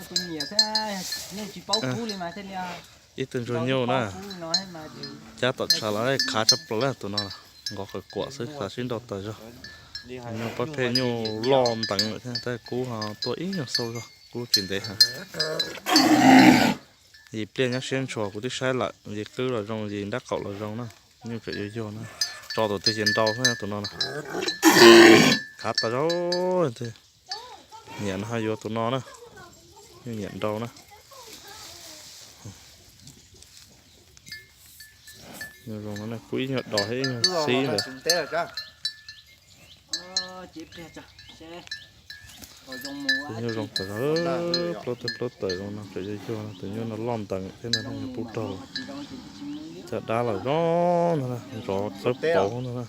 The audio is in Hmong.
Tus niam thiab nyuj tsis paub kub li mas thiaj li. Ib tug ntsuag nyuj na, cab tom tshav los khav tshaj plaws li tus no, nqov qawm kuam xwb xav sib nrau tas zog. Nyuj pab phem nyuj loj nteev lawm thiab tab kub ho tuaj ib nyuag xauj zog, kub tsis ntev heev. Yim pliaj nyab siab ntshua kuv twb saib lawm, yim qwb los zoo, yim nrab qaum los zoo na. Nyuj tseem yuag yuag na, tso tus twg ces nrau xwb tus no na. Khav tas zog, nyiam no ho yuav tus no na, nyuj nyiam nrau na. Nyuj zoo no, kub ib nyuag dos thiab ib nyuag xib ntawd. Tus nyuj zoo tas zog, plaub tawm plaub tawm zoo no, tseem yuag yuag no, tus nyuj no loj nteev thiab no, yog pub raug los caj dab los zoo no, nrov txawb pauv no na.